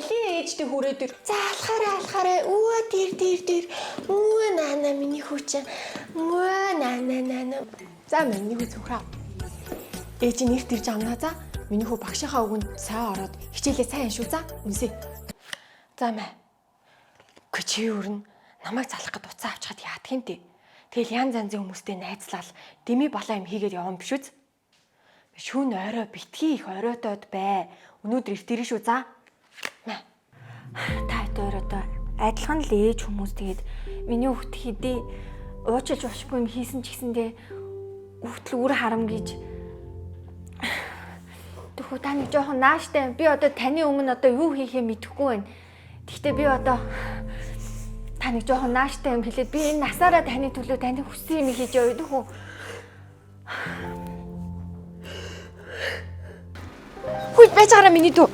Алийн ээжтэй хүрээд ир. За алхаарай алхаарай. Өө тэр тэр тэр. Өө наана миний хүү чинь. Өө наана наана. За миний хүү зүхраа. Ээж нь эрт ирж амнаа за. Миний хүү багшийнхаа үгэнд сайн ороод хичээлээ сайн шүү за. Үнсээ. За мэ. Үгүй чи юу н намайг залах гэд уцаа авчхад яадаг юм те. Тэгэл янз янзын хүмүүстэй найзлал деми балаа юм хийгээд явсан биш үз? Шүүн орой битгий их оройтоод бай. Өнөөдөр эрт ирнэ шүү за. Мэ. Та хэд өөр одоо адилхан л ээж хүмүүс тэгээд миний хүүхд хэдий уучлж ушгүй юм хийсэн ч гэсэндээ хүүхдэл үр харам гэж Тэхүү та нэг жоохон нааштай би одоо таны өмнө одоо юу хийхээ мэдэхгүй байна. Гэхдээ би одоо та нэг жоохон нааштай юм хэлээд би энэ насаараа таны төлөө таны хүссэн юм хийж яваа тэхүү. Хүй байж байгаараа миний дүү.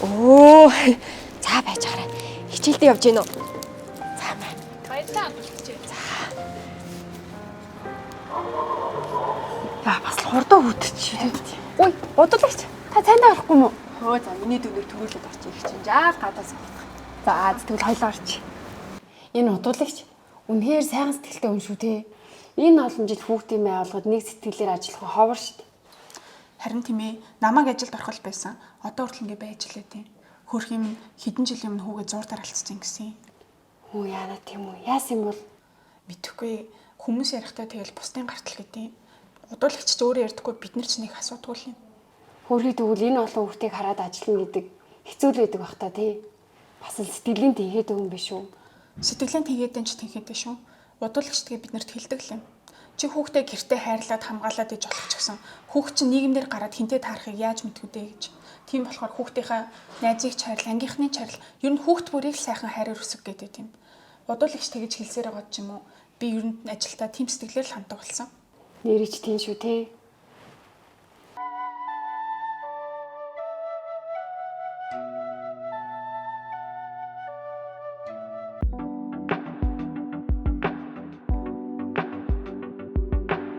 Оо. За байж байгаараа. Хичээлдээ явж гин үү? За мэ. Баярлалаа амжилтчээ. Яа бас л хурдан хүүтчих. Үй, бодолагч. Та цайнаа орохгүй юм уу? Хөө за миний дүүнэр төрүүлээд орчих их чинь жаал гадаа суулгах. За тэгвэл хоёлоо орчих. Энэ удуулагч үнэхээр сайхан сэтгэлтэй хүн шүү те. Энэ олон жил хүүхдийн май олгоод нэг сэтгэлээр ажиллах нь ховор шүү дээ. Харин тийм ээ, намайг ажилд орох л байсан. Одоо хүртэл ингэ байж лээ тийм. Хөрх юм хэдэн жилийн өмнө хүүгээ зур дараалцсан гэсэн. Хүү яана тийм үү? Яасан юм бол Мэдхгүй хүмүүс ярихдаа тэгэл бусдын гартал гэдэг. Удуулагч ч өөрөө ярьдаггүй бид нар ч нэг асуудаггүй юм. хөрхий тэгвэл энэ олон хүүхдийг хараад ажиллана гэдэг хэцүү л байдаг бах та тий. Бас л сэтгэлийн тэнхэд хүн биш үү? Сэтгэлийн тэнхээдэн ч тэнхээдэн шүү. Удуулагч тэгээ биднэрт хэлдэг л юм. Чи хүүхдээ гэртээ хайрлаад хамгаалаад иж болох ч гэсэн хүүхд чинь нийгэмдэр гараад хинтээ таарахыг яаж мэдэх үү гэж. Тийм болохоор хүүхдийнхээ найзыг ч хайрл, ангийнхны ч хайрл, ер нь хүүхд бүрийг л сайхан хайраар өсөг гэдэг тийм. Удуулагч тэгж хэлсээр байгаа ч юм уу. Би ер нь ажилдаа тийм сэтгэлээр л ханддаг болсон. Нэрэж тийм шүү те.